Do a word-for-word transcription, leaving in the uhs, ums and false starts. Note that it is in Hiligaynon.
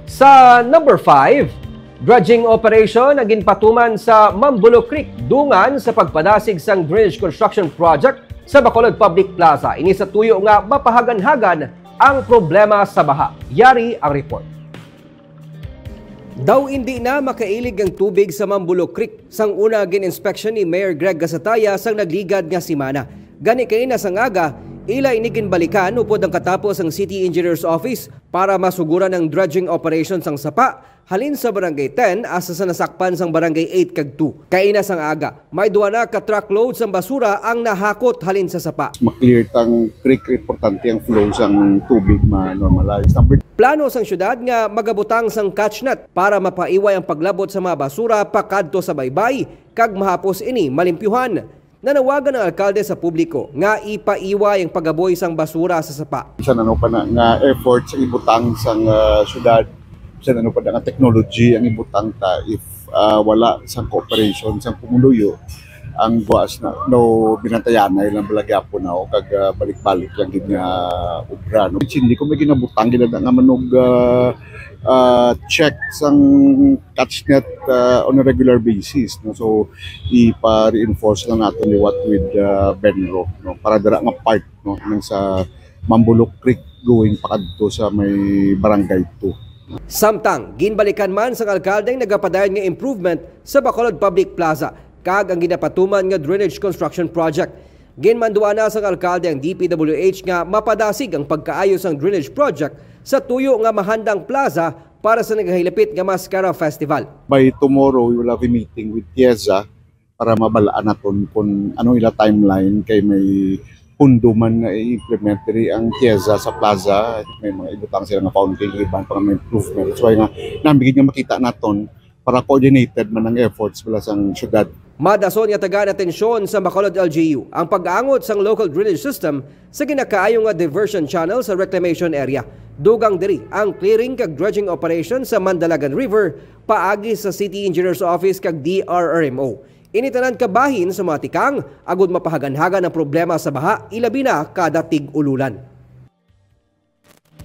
Sa number five, dredging operation ang ginpatuman sa Mambulo Creek dungan sa pagpadasig sang drainage construction project sa Bacolod Public Plaza. Ini sa tuyo nga mapahaganhagan ang problema sa baha. Yari ang report. Daw indi na makailig ang tubig sa Mambulo Creek. Sang una, gin-inspection ni Mayor Greg Gasataya sang nagligad nga semana. Gani kaina sang aga, ila ini ginbalikan upod ang katapos ang City Engineer's Office para masuguran ang dredging operation sang sapa halin sa Barangay ten hasta sa nasakpan sang Barangay eight kag two. Kaina sang aga, may duha na ka truckload sang basura ang nahakot halin sa sapa. Ma-clear tang creek, importante ang flow sang tubig ma-normalize. Number Plano sang syudad nga magabutang sang catch net para mapaiway ang paglabot sa mga basura pakadto sa baybay kag mahapos ini malimpyuhan. Nanawagan ang alkalde sa publiko nga ipaiway ang pagaboy sang basura sa sapa. Sa nano pa na nga efforts ang ibutang sang, ah, syudad, sa nano pa na nga technology ang ibutang ta, if, ah, wala sang cooperation sang pumuluyo, ang buas na, no, binantayanay lang bala gyapon na, o kag, ah, balik-balik lang gid nga obra, no? Hindi ko may ginabutang gid nga manog, ah, ah, check sang catch net, ah, on a regular basis, no? So, ipa-reinforce lang nato liwat with, ah, Benro, no? Para dira nga part, no, nang sa Mambulok Creek going pakadto sa may Barangay two. Samtang, ginbalikan man sang alkalde ang nagapadayon nga improvement sa Bacolod Public Plaza kag ang ginapatuman nga drainage construction project. Ginmanduan na sang alkalde ang D P W H nga mapadasig ang pagkaayo sang drainage project sa tuyo nga mahanda ang plaza para sa nagahilapit nga Mascara Festival. By tomorrow, we will have a meeting with TIEZA para mabal-an naton kung anong ila timeline, kay may pundo man nga i-implement diri ang TIEZA sa plaza. May mga ibutang sila nga fountain, iban pa nga mga improvement. That's why nga, nambigid nga makita naton para coordinated man ang efforts bala sang syudad. Madason nga tagaan atensyon sa Bacolod L G U ang pag-angot sang local drainage system sa ginakaayo nga diversion channel sa reclamation area. Dugang diri ang clearing kag dredging operation sa Mandalagan River paagi sa City Engineer's Office kag D R R M O. Ini tanan kabahin sa mga tikang agud mapahaganhagan ang problema sa baha, ilabi na kada tig-ululan.